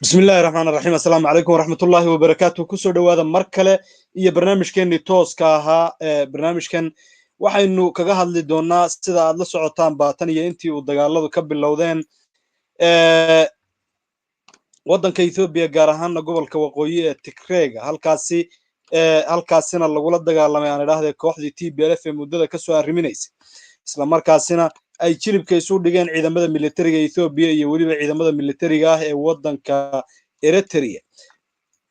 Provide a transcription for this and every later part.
Bismillahi raxmaan raxiim. Assalaamu calaykum waraxmatullaahi wabarakaatu. Kusoo dhowaada mar kale iyo barnaamijkeenii tooska ahaa. Ee barnaamijkan waxaynu kaga hadli doonaa, sida aad la socotaan baatan iyo intii uu dagaaladu ka bilowdeen waddanka Etoobiya, gaar ahaana gobolka waqooyi ee Tigreega, halkaasi halkaasina lagula dagaalamay, aan idhaahde, kooxdii TPLF ee muddada kasoo arriminaysay, isla markaasina ay jilibka isu dhigeen ciidamada militariga Etoobiya iyo weliba ciidamada militariga ah ee waddanka Eritrea,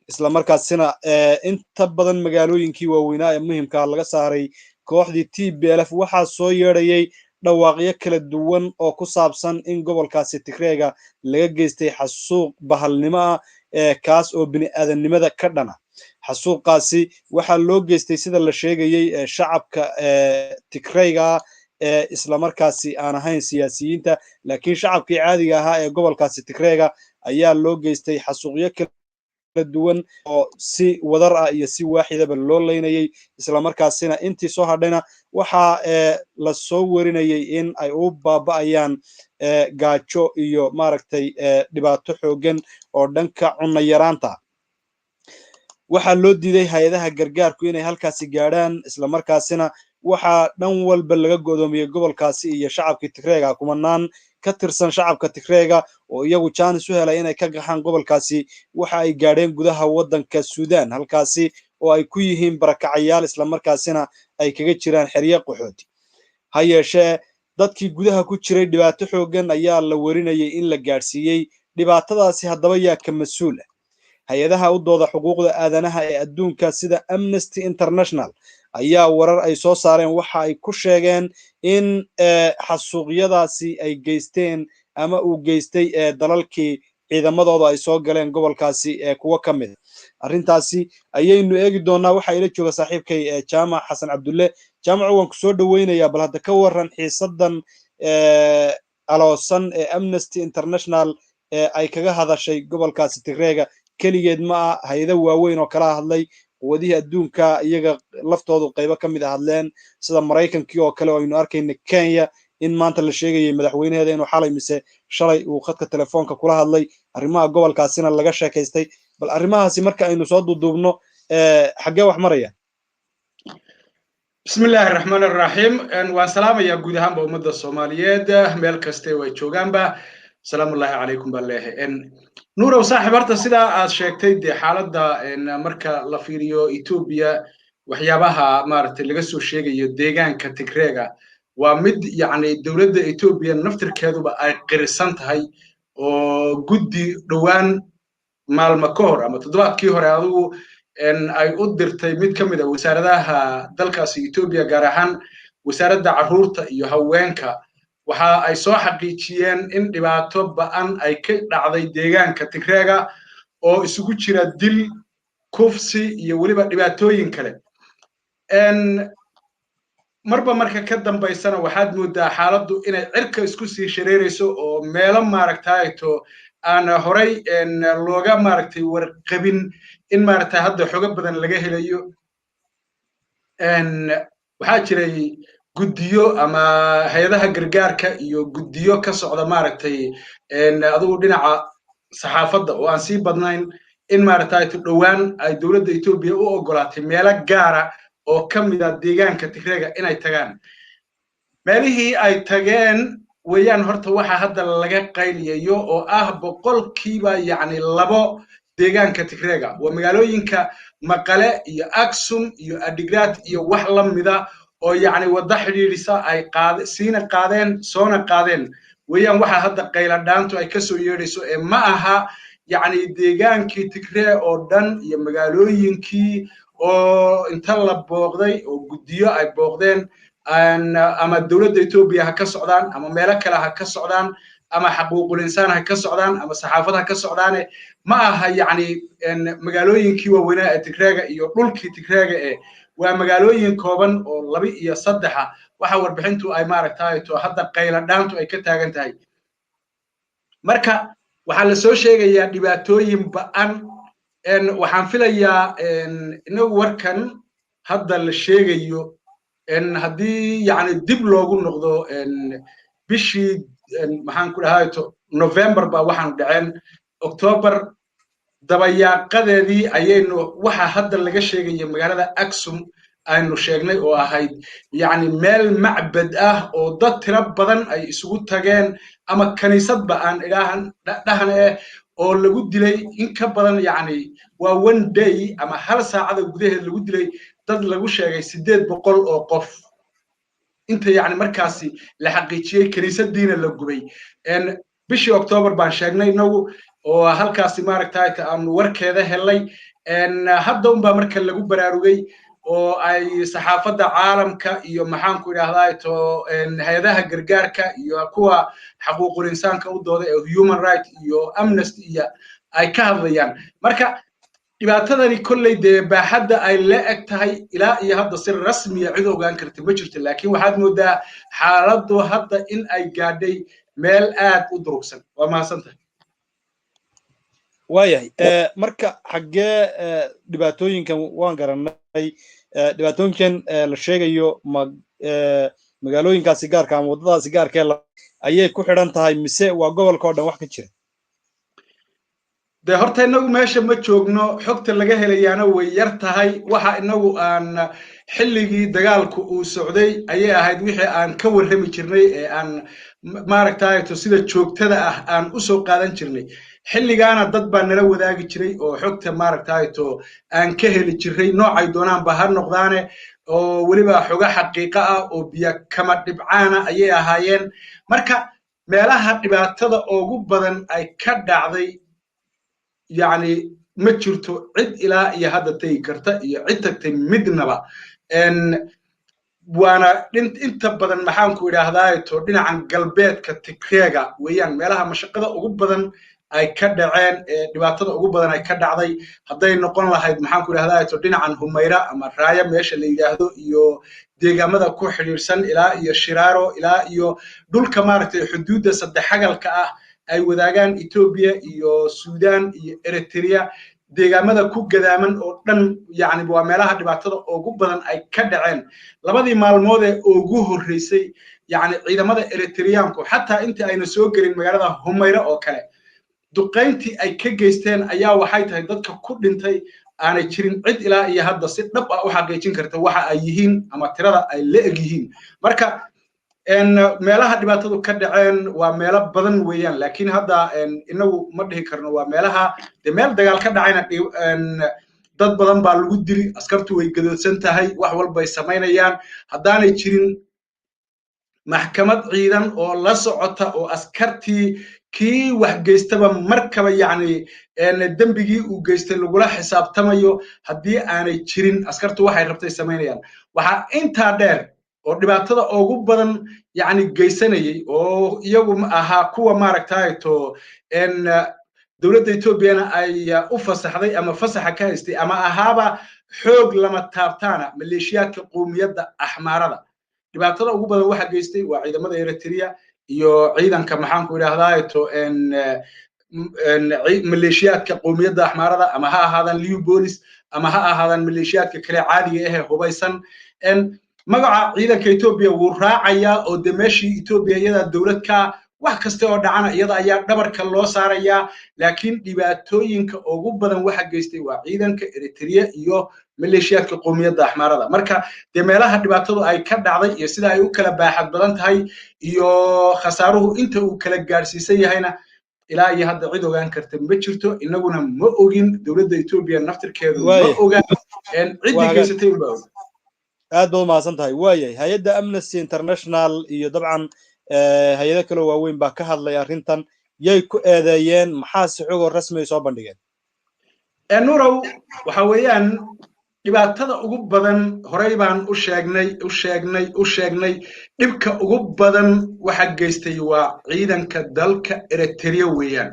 isla markaasina inta badan magaalooyinkii waaweynaa ee muhimkaa laga saaray kooxdii TPLF. Waxaa soo yeedhayay dhawaaqyo kala duwan oo ku saabsan in gobolkaasi Tigreega laga geystay xasuuq bahalnimo ah, ee kaas oo bini aadamnimada ka dhana. Xasuuqaasi waxaa loo geystay, sida la sheegayey, shacabka Tigreyga ee islamarkaasi aan ahayn siyaasiyiinta, laakiin shacabkii caadiga ahaa ee gobolkaasi Tigreega ayaa loo geystay xasuuqyo kala duwan oo si wadar ah iyo si waaxidaba loo leynayay. Islamarkaasina intii soo hadhayna waxaa la soo warinayay in ay u baaba'ayaan gaajo iyo, maaragtay, dhibaato xooggan oo dhanka cunno yaraanta. Waxaa loo diiday hay-adaha gargaarku inay halkaasi gaadhaan, islamarkaasina waxaa dhan walba laga godoomiyey gobolkaasi iyo shacabkii Tigreega. Kumanaan ka tirsan shacabka Tigreega oo iyagu jaanis u helay inay ka qaxaan gobolkaasi waxa ay gaadheen gudaha waddanka Suudaan, halkaasi oo ay ku yihiin barakacayaal, islamarkaasina ay kaga jiraan xeryo qaxooti. Ha yeeshee, dadkii gudaha ku jiray dhibaato xooggan ayaa la warinayay in la gaadhsiiyey. Dhibaatadaasi haddaba yaa ka mas-uul ah? Hay-adaha u dooda xuquuqda aadanaha ee adduunka sida Amnesty International ayaa warar ay soo saareen waxa ay ku sheegeen in xasuuqyadaasi ay geysteen ama uu geystay dalalkii ciidamadooda ay soo galeen gobolkaasi ee kuwo ka mid. Arrintaasi ayaynu eegi doonaa. Waxaa ila jooga saaxiibkay Jaamac Xasan Cabdulle. Jaamacu, waan kusoo dhoweynayaa. Bal hadda ka waran xiisadan aloosan ee Amnesty International ee ay kaga hadashay gobolkaasi Tigreega. Keligeed ma ah, hay-ado waaweyn oo kala hadlay, quwadihii adduunka iyaga laftoodu qaybo ka mid a hadleen, sida Maraykankii oo kale oo aynu arkayna, Kenya in maanta la sheegayay madaxweynaheeda inuu xalay mise shalay uu khadka telefoonka kula hadlay, arrimaha gobolkaasina laga sheekaystay. Bal arrimahaasi marka aynu soo duuduubno, xaggee wax maraya? Bismi illaahi raxmaan araxiim. Waan salaamayaa guud ahaanba ummadda Soomaaliyeed meel kaste way joogaanba. Salaamullaahi calaykum baan leeyahay. Nuurow saaxiib, horta sidaa aad sheegtay, dee xaaladda marka la fiiriyo Etoobiya, waxyaabaha, maaragtay, laga soo sheegayo deegaanka Tigreega waa mid, yacni, dowladda Etoobiya naftirkeeduba ay qirisan tahay, oo guddi dhowaan maalmo ka hor ama toddobaadkii hore adigu ay u dirtay mid ka mid a wasaaradaha dalkaasi Etoobiya, gaar ahaan wasaaradda carruurta iyo haweenka, waxa ay soo xaqiijiyeen in dhibaato ba'an ay ka dhacday deegaanka Tigreega oo isugu jira dil, kufsi iyo weliba dhibaatooyin kale. Marba marka ka dambaysana waxaad moodaa xaaladdu inay cirka isku sii shareerayso, oo meelo, maaragtayto, aan horay looga, maaragtay, warqabin in, maaragtay, hadda xogo badan laga helayo. Waxaa jiray guddiyo ama hay-adaha gargaarka iyo guddiyo ka socda, maaragtay, adigu dhinaca saxaafadda oo aan sii badnayn in, maaragtay, dhowaan ay dowladda Etoobiya u oggolaatay meelo gaara oo ka mid a deegaanka Tigreega inay tagaan. Meelihii ay tageen weeyaan horta waxa hadda laga qayliyayo, oo ah 2% deegaanka Tigreega waa magaalooyinka Maqale iyo Aksum iyo Adigrat iyo wax la mida, oo, yacni, waddo xidhiidhisa ay qaad siina qaadeen soona qaadeen weeyaan waxa hadda qayladhaantu ay kasoo yeedhayso. Ee ma aha, yacni, deegaankii Tigree oo dhan iyo magaalooyinkii oo inta la booqday oo guddiyo ay booqdeen, ama dowladda Etoobiya ha ka socdaan ama meelo kale ha ka socdaan ama xaquuqul insaan ha ka socdaan ama saxaafad ha ka socdaane, ma aha, yacni, magaalooyinkii waaweynaa ee Tigreega iyo dhulkii Tigreega, ee waa magaalooyin kooban oo laba iyo saddexa waxa warbixintu ay, maaragtay, to hadda qayladhaantu ay ka taagan tahay. Marka waxaa la soo sheegayaa dhibaatooyin ba'an. Waxaan filayaa inagu warkan hadda la sheegayo, haddii, yacni, dib loogu noqdo bishii, maxaan ku dhahay, November baa waxaanu dhaceen, October. Dabayaaqadeedii ayaynu waxa hadda laga sheegaya magaalada Aksum aynu sheegnay oo ahayd yacni meel macbad ah oo dad tiro badan ay isugu tageen, ama kaniisadba aan idhaahan dhahan oo lagu dilay in ka badan, yacni waa one day ama hal saacada gudaheed lagu dilay dad lagu sheegay 800 oo qof, inta yacni markaasi la xaqiijiyey, kaniisadiina la gubay. Bishii Octoobar baan sheegnay inagu oo halkaasi maaragtay aanu warkeeda helay. Hadda unbaa marka lagu baraarugay oo ay saxaafadda caalamka iyo, maxaanku idhahdaa, to hay-adaha gargaarka iyo kuwa xaquuqul insaanka u dooda ee human right iyo Amnesty iyo ay ka hadlayaan. Marka dhibaatadani kolley dee baaxadda ay la eg tahay ilaa iyo hadda si rasmiya cid ogaan karta ma jirto, laakiin waxaad moodaa xaaladdu hadda in ay gaadhay meel aad u durugsan. Waa mahadsantahay. Waayahay, marka xaggee dhibaatooyinkan, waan garanay, dhibaatooyinkan la sheegayo ma magaalooyinkaasi gaarka ama waddadaasi gaarkee ayay ku xidhan tahay, mise waa gobolka oo dhan wax ka jira? Dee horta innagu meesha ma joogno, xogta laga helayaana way yar tahay. Waxa inagu aan xilligii dagaalku uu socday ayay ahayd wixii aan ka warrami jirnay ee aan maaragtayto sida joogtada ah aan u soo qaadan jirnay. Xilligaana dad baa nala wadaagi jiray oo xogta maaragtayto aan ka heli jirray, noocay doonaanba ha noqdaane, oo weliba xogo xaqiiqo ah oo biyo kama dhibcaana ayay ahaayeen. Marka meelaha dhibaatada ugu badan ay ka dhacday yacni ma jirto cid ilaa iyo hadda tegi karta iyo cid tagtay midnaba. Waana inta badan, maxaanku idhaahdaa, to dhinacan galbeedka Tigreega weeyaan meelaha mashaqada ugu badan ay ka dhaceen ee dhibaatada ugu badan ay ka dhacday, hadday noqon lahayd, maxaanku idhahdaa, to dhinacan Humayra ama Raaya meesha la yidhaahdo iyo deegaamada ku xidhiidhsan, ilaa iyo Shiraaro, ilaa iyo dhulka maaragtay xuduudda saddexagalka ah ay wadaagaan Etoobiya iyo Suudaan iyo Eritrea, deegaamada ku gadaaman oo dhan, yacni waa meelaha dhibaatada ugu badan ay ka dhaceen. Labadii maalmood ee ugu horreysay, yacni ciidamada Eritriyaanku xataa intii ayna soo gelin magaalada Humayre oo kale, duqayntii ay ka geysteen ayaa waxay tahay dadka ku dhintay aanay jirin cid ilaa iyo hadda si dhab ah u xaqiijin karta waxa ay yihiin ama tirada ay la eg yihiin. Marka meelaha dhibaatadu ka dhaceen waa meelo badan weeyaan, laakiin hadda inagu ma dhihi karno waa meelaha dee meel dagaal ka dhacayna dad badan baa lagu dili, askartu way gadoodsan tahay, wax walbay samaynayaan. Haddaanay jirin maxkamad ciidan oo la socota oo askartii kii wax geystaba markaba yacni dembigii uu geystay lagula xisaabtamayo, haddii aanay jirin, askartu waxay rabtay samaynayaan. Waxaa intaa dheer oo dhibaatada ugu badan yacni geysanayay oo iyagu ahaa kuwa maaragtay to dowladda Etoobiyana ay u fasaxday ama fasaxa ka haystay ama ahaaba xoog lama taabtaana, maleeshiyaadka qowmiyadda Axmaarada. Dhibaatada ugu badan waxa geystay waa ciidamada Eritrea iyo ciidanka, maxaanku idhahdaa, to maleeshiyaadka qowmiyadda Axmaarada, ama ha ahaadaan Liyu Bolis ama ha ahaadaan maleeshiyaadka kale caadiga ahee hubaysan. Magaca ciidanka Etoobiya wuu raacayaa oo de meeshii Etoobiya iyadaa dowlad ka, wax kasta oo dhacana iyada ayaa dhabarka loo saarayaa, laakiin dhibaatooyinka ugu badan waxa geystay waa ciidanka Eritrea iyo maleeshiyaadka qowmiyadda Axmaarada. Marka dee meelaha dhibaatadu ay ka dhacday iyo sida ay u kala baaxad badan tahay iyo khasaaruhu inta uu kala gaadhsiisan yahayna ilaa iyo hadda cid ogaan karta ma jirto. Inaguna ma ogin, dowladda Etoobiya naftirkeedu ma ogaan, ciddii geysatay unbaa og. Aad baad umahadsan tahay. Waayahay, hay-adda Amnesty International iyo dabcan hay-ado kaloo waaweyn baa ka hadlay arrintan. Yay ku eedeeyeen? Maxaase xogoo rasmi ay soo bandhigeen? Nurow, waxa weeyaan dhibaatada ugu badan horey baan u sheegnay, u sheegnay, u sheegnay. Dhibka ugu badan waxa geystay waa ciidanka dalka Eritrea weeyaan.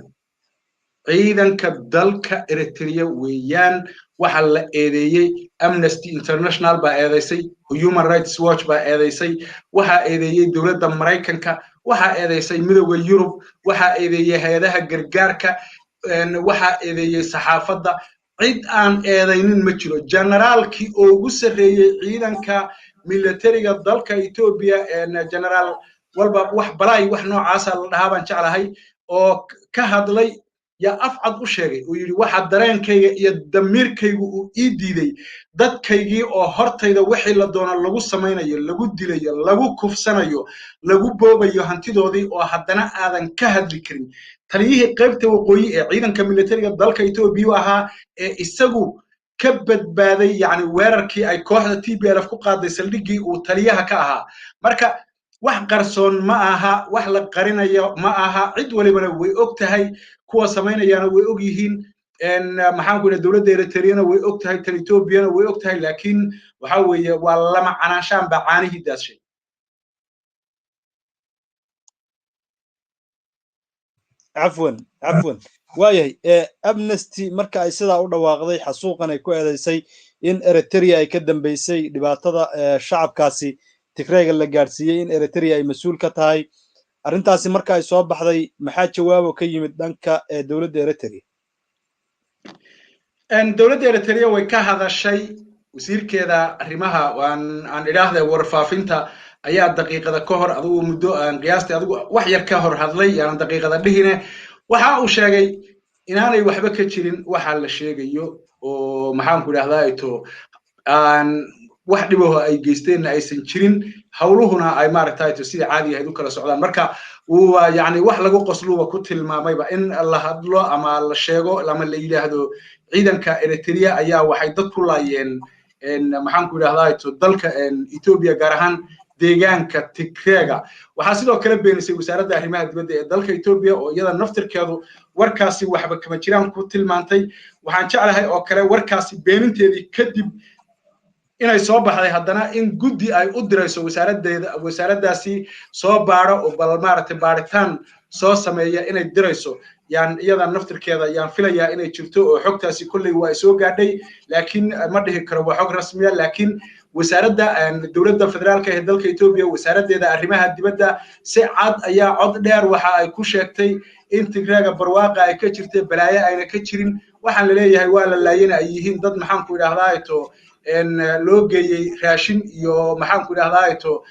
Ciidanka dalka Eritrea weeyaan waxa la eedeeyey. Amnesty International baa eedeysay, Human Rights Watch baa eedeysay, waxaa eedeeyey dowladda Maraykanka, waxaa eedeysay Midowda Yurub, waxaa eedeeyey hay-adaha gargaarka, waxaa eedeeyey saxaafadda. Cid aan eedaynin ma jiro. Generaalkii ugu sarreeyey ciidanka militariga dalka Etoobiya, generaal walba wax balaay wax noocaasa la dhahaa baan jeclahay, oo ka hadlay. Yaa afcad u sheegay uu yidhi: "Waxa dareenkayga iyo damiirkaygu uu ii diiday dadkaygii oo hortayda wixii la doono lagu samaynayo, lagu dilayo, lagu kufsanayo, lagu boobayo hantidoodii, oo haddana aadan ka hadli karin." Taliyihii qaybta waqooyi ee ciidanka militariga dalka Etoobiya ahaa ee isagu ka badbaaday, yacni, weerarkii ay kooxda TPLF ku qaaday saldhiggii uu taliyaha ka ahaa. Marka wax qarsoon ma aha, wax la qarinayo ma aha, cid walibana way og tahay, kuwa samaynayaana way og yihiin. Maxaan ku idhaha, dowladda Eritreyana way og tahay, tan Etoobiyana way og tahay, laakiin waxa weeye waa lama canaanshaan baa caanihii daadshay. Cafwan, cafwan, waayahay. Amnesty marka ay sidaa u dhawaaqday, xasuuqan ay ku eedeysay in Eritrea ay ka dambeysay, dhibaatada shacabkaasi Tigreega la gaadhsiiyey in Eritrea ay mas-uul ka tahay, arrintaasi marka ay soo baxday, maxaa jawaabo ka yimid dhanka dowladda Eritrea? Dowladda Eritrea way ka hadashay. Wasiirkeeda arrimaha, waan aan idhaahda warfaafinta, ayaa daqiiqada ka hor, adigu muddo aan qiyaastii adigu wax yar ka hor hadlay, yaanan daqiiqada dhihine, waxa uu sheegay inaanay waxba ka jirin waxa la sheegayo, oo maxaan ku idhahdaa ito aan wax dhibaho ay geysteenna aysan jirin, howluhuna ay maaragtay ito sidii caadi ahayd u kala socdaan. Marka waa yacni wax lagu qosluuba ku tilmaamayba in la hadlo ama la sheego ama la yidhaahdo ciidanka Eritrea ayaa waxay dad ku laayeen, maxaan ku idhahdaa ito, dalka Etoobiya, gaar ahaan deegaanka Tigreega. Waxaa sidoo kale beenisay wasaaradda arrimaha dibadda ee dalka Etoobiya, oo iyada naftirkeedu warkaasi waxba kama jiraan ku tilmaantay. Waxaan jeclahay oo kale warkaasi beeninteedii kadib inay soo baxday haddana in guddi ay u dirayso wasaaraddeeda, wasaaraddaasi soo baadho oo bal maaragtay baadhitaan soo sameeya inay dirayso. Yaan iyada naftirkeeda yaan filayaa inay jirto, oo xogtaasi kolley waa soo gaadhay, laakiin ma dhihi karo waa xog rasmiya. Laakiin wasaaradda dowladda federaalka ee dalka Etoobiya, wasaaraddeeda arrimaha dibadda, si cad ayaa cod dheer waxa ay ku sheegtay in Tigreega barwaaqa ay ka jirtay, balaayo ayna ka jirin. Waxaan la leeyahay waa la laayana ay yihiin dad, maxaan ku idhahdaa ito, loo geeyey raashin iyo, maxaan ku idhahdaa ito,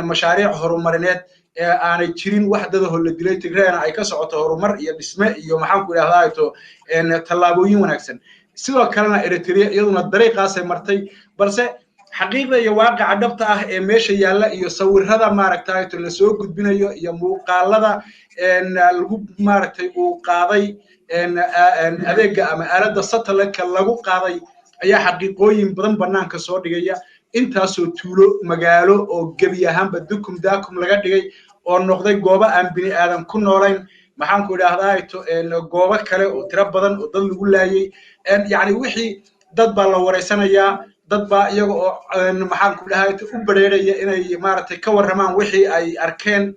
mashaariic horumarineed, ee aanay jirin wax dadaho la dilay, Tigreena ay ka socoto horumar iyo dhisme iyo, maxaan ku idhahdaa ito, tallaabooyin wanaagsan. Sidoo kalena Eritrea iyaduna dariiqaasay martay, balse xaqiiqda iyo waaqica dhabta ah ee meesha yaalla iyo sawirada maaragtay to lasoo gudbinayo iyo muuqaalada lagu maaragtay uu qaaday adeega ama aaladda satellite-ka lagu qaaday ayaa xaqiiqooyin badan bannaanka soo dhigaya. Intaasoo tuulo, magaalo oo gebi ahaanba dukum daakum laga dhigay oo noqday goobo aan bini aadan ku noolayn, maxaan ku idhaahdaa, goobo kale oo tiro badan oo dad lagu laayay, yacni wixii dad baa la wareysanayaa, dad baa iyaga oo, maxaan ku dhahay, u bareeraya inay maaragtay ka warramaan wixii ay arkeen.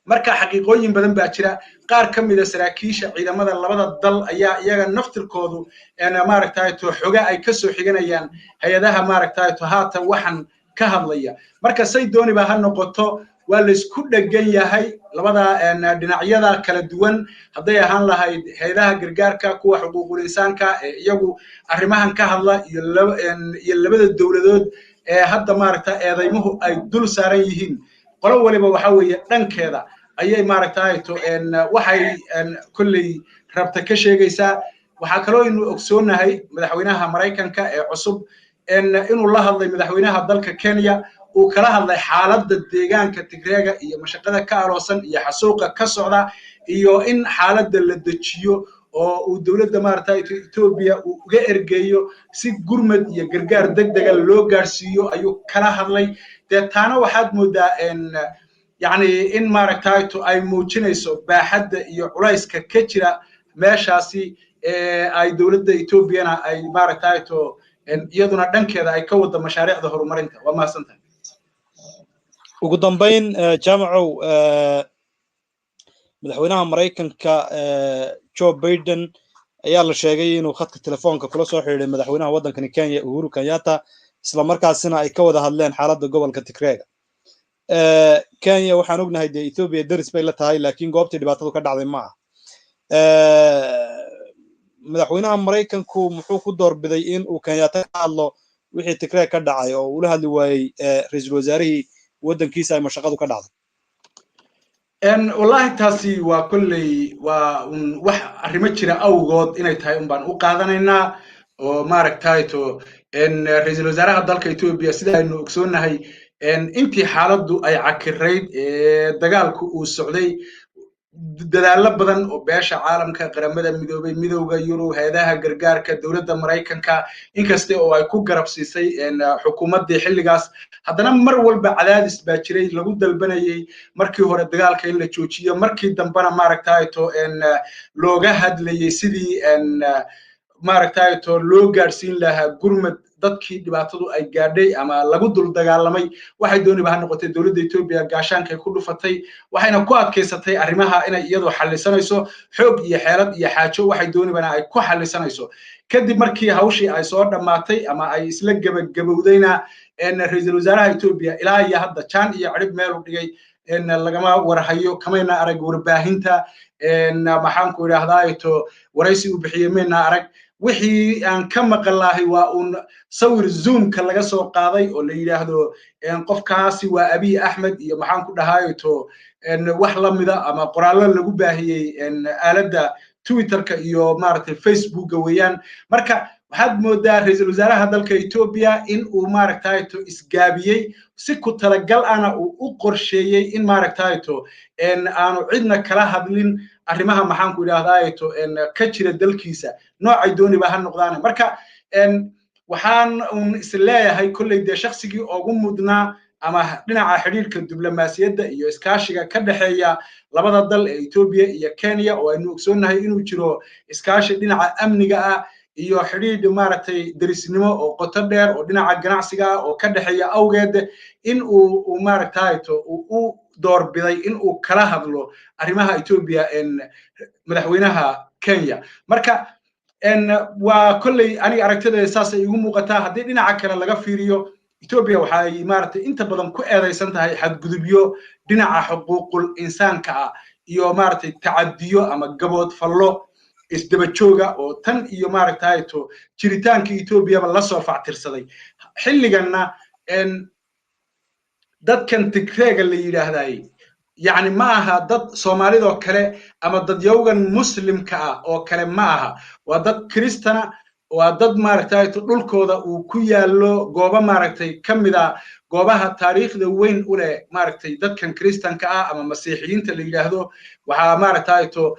Marka xaqiiqooyin badan baa jira. Qaar ka mida saraakiisha ciidamada labada dal ayaa iyaga naftirkoodu maaragtay to xoga ay ka soo xiganayaan hay-adaha maaragtay to haatan waxan ka hadlaya. Marka say dooniba ha noqoto, waa laysku dhegan yahay labada dhinacyada kala duwan, hadday ahaan lahayd hay-adaha gargaarka, kuwa xuquuqul insaanka ee iyagu arrimahan ka hadla, iyo labada dowladood ee hadda maaragta eedaymuhu ay dul saaran yihiin. Qolo waliba waxa weeye dhankeeda ayay maaragtay to waxay kolley rabta ka sheegaysaa. Waxaa kaloo aynu ogsoonahay madaxweynaha Maraykanka ee cusub inuu la hadlay madaxweynaha dalka Kenya, uu kala hadlay xaaladda deegaanka Tigreega iyo mashaqada ka aloosan iyo xasuuqa ka socda, iyo in xaaladda la dejiyo oo uu dowladda maaragtay Etoobiya uu uga ergeeyo si gurmad iyo gargaar degdega loo gaarsiiyo ayuu kala hadlay. Dee taana waxaad moodaa, yacni, in maaragtay ay muujinayso baaxadda iyo culayska ka jira meeshaasi, ay dowladda Etoobiyana ay maaragtay iyaduna dhankeeda ay ka wada mashaariicda horumarinta. Waa mahadsantahay. Ugu dambayn, Jaamacow, madaxweynaha Maraykanka Joe Biden ayaa la sheegay inuu khadka telefoonka kula soo xidhiiday madaxweynaha waddankani Kenya Uhuru Kenyatta, isla markaasina ay ka wada hadleen xaaladda gobolka Tigreega. Kenya waxaan ognahay dee Ethiopia deris bay la tahay, laakiin goobtii dhibaatadu ka dhacday ma aha. Madaxweynaha Maraykanku muxuu ku doorbiday in uu Kenyatta ka hadlo wixii Tigreeg ka dhacay oo ula hadli waayey ra-iisul wasaarihii waddankiisa ay mashaqadu ka dhacday? Wallahi taasi waa kolley waa un wax arrimo jira awgood inay tahay un baan u qaadanaynaa, oo maaragtay to ra-iisul wasaaraha dalka Etoobiya, sida aynu ogsoonnahay, intii xaaladdu ay cakirayd ee dagaalku uu socday, dadaallo badan oo beesha caalamka, Qaramada Midoobay, Midowga Yurub, hay-adaha gargaarka, dowladda Maraykanka, inkasta oo ay ku garab siisay xukuumaddii xilligaas, haddana mar walba cadaadis baa jiray lagu dalbanayay markii hore dagaalka in la joojiyo, markii dambena maaragtay to looga hadlayay sidii maaragtay to loo gaadhsiin lahaa gurmad dadkii dhibaatadu ay gaadhay ama lagu dul dagaalamay. Waxay dooniba ha noqotay, dowladda Etoobiya gaashaankay ku dhufatay, waxayna ku adkaysatay arrimaha inay iyadu xallisanayso xoog iyo xeelad iyo xaajo, waxay doonibana ay ku xallisanayso. Kadib markii hawshii ay soo dhammaatay ama ay isla gebagabowdayna, ra-iisul wasaaraha Etoobiya ilaa iyo hadda jaan iyo cidhib meelu dhigay lagama warhayo, kamayna arag warbaahinta. Maxaanku idhaahdaa to waraysi uu bixiyey mayna arag. Wixii aan ka maqan lahay waa uun sawir Zoomka laga soo qaaday oo la yidhaahdo qofkaasi waa Abiy Axmed iyo maxaan ku dhahayo to wax la mida, ama qoraallo lagu baahiyey aaladda Twitterka iyo maaragtay Facebooka weeyaan. Marka waxaad moodaa ra-iisul wasaaraha dalka Etoobiya in uu maaragtay to isgaabiyey, si ku talagal ana uu u qorsheeyey in maaragtay to aanu cidna kala hadlin arrimaha, maxaan ku idhahdaa to ka jira dalkiisa, noocay dooniba ha noqdaane. Marka waxaan un is leeyahay kolley dee shaksigii ugu mudnaa ama dhinaca xidhiirka diblomaasiyadda iyo iskaashiga ka dhexeeya labada dal ee Etoobiya iyo Kenya, oo aynu ogsoonnahay inuu jiro iskaashi dhinaca amniga ah iyo xidhiidh maaragtay derisnimo oo qoto dheer oo dhinaca ganacsiga ah oo ka dhexeeya awgeed, in uu maaragtay to uu u doorbiday in uu kala hadlo arrimaha Etoobiya madaxweynaha Kenya. Marka waa kolley aniga aragtideeda saasay igu muuqataa. Haddii dhinaca kale laga fiiriyo, Etoobiya waxay maaragtay inta badan ku eedaysan tahay xadgudubyo dhinaca xuquuqul insaanka ah iyo maaragtay tacadiyo ama gabood fallo isdaba jooga oo tan iyo maaragtay to jiritaanka Etoobiyaba lasoo factirsaday. Xilliganna dadkan Tigreega la yidhaahday yacni ma aha dad Soomaalidoo kale ama dadyowgan Muslimka ah oo kale ma aha, waa dad Kristana, waa dad maaragtay dhulkooda uu ku yaallo goobo maaragtay ka mid a goobaha taariikhda weyn u leh maaragtay dadkan Kristanka ah ama Masiixiyiinta la yidhaahdo. Waxaa maaragtay to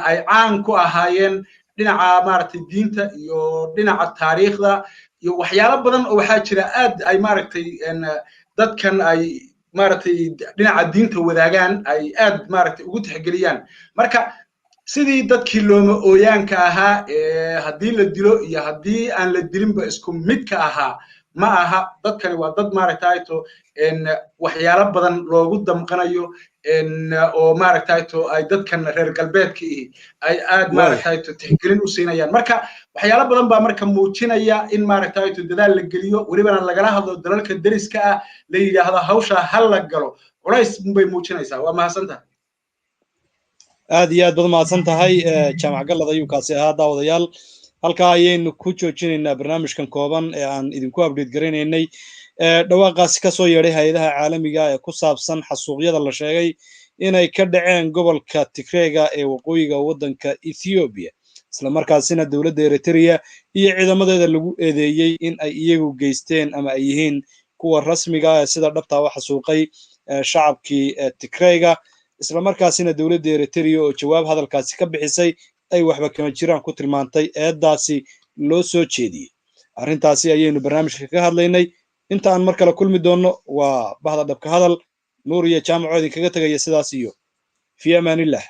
ay caan ku ahaayeen dhinaca maaragtay diinta iyo dhinaca taariikhda iyo waxyaalo badan oo waxaa jira aad ay maaragtay dadkan ay maaragtay dhinaca diinta wadaagaan ay aad maaragtay ugu tixgeliyaan. Marka sidii dadkii looma ooyaanka ahaa ee haddii la dilo iyo haddii aan la dilinba isku midka ahaa ma aha. Dadkani waa dad maaragtay to waxyaalo badan loogu damqanayo oo maaragtay to ay dadkan reer galbeedka ihi ay aad maaragtay to tixgelin u siinayaan. Marka waxyaalo badan baa marka muujinaya in maaragtay to dadaal la geliyo, welibana lagala hadlo dalalka deriska ah, la yidhaahdo hawsha ha la galo. Culays bay muujinaysaa. Waa mahadsantahay. Aad iyo aad baad mahadsan tahay. Jaamac Gallad ayuu kaasi ahaa. Daawadayaal, halkaa ayaynu ku joojinaynaa barnaamijkan kooban ee aan idinku update garaynaynay dhawaaqaasi ka soo yeedhay hay-adaha caalamiga ee ku saabsan xasuuqyada la sheegay inay ka dhaceen gobolka Tigreega ee waqooyiga waddanka Ethoobiya, isla markaasina dowladda Eritrea iyo ciidamadeeda lagu eedeeyey in ay iyagu geysteen ama ay yihiin kuwa rasmiga ah ee sida dhabtaa u xasuuqay shacabkii Tigreyga, isla markaasina dowladda Eritrea oo jawaab hadalkaasi ka bixisay ay waxba kama jiraan ku tilmaantay eeddaasi loo soo jeediyey. Arrintaasi ayaynu barnaamijka kaga hadlaynay. Inta aan mar kale kulmi doonno, waa bahda Dhabka Hadal, Nuur iyo Jaamaco idinkaga tegaya sidaas iyo fi amaanillah.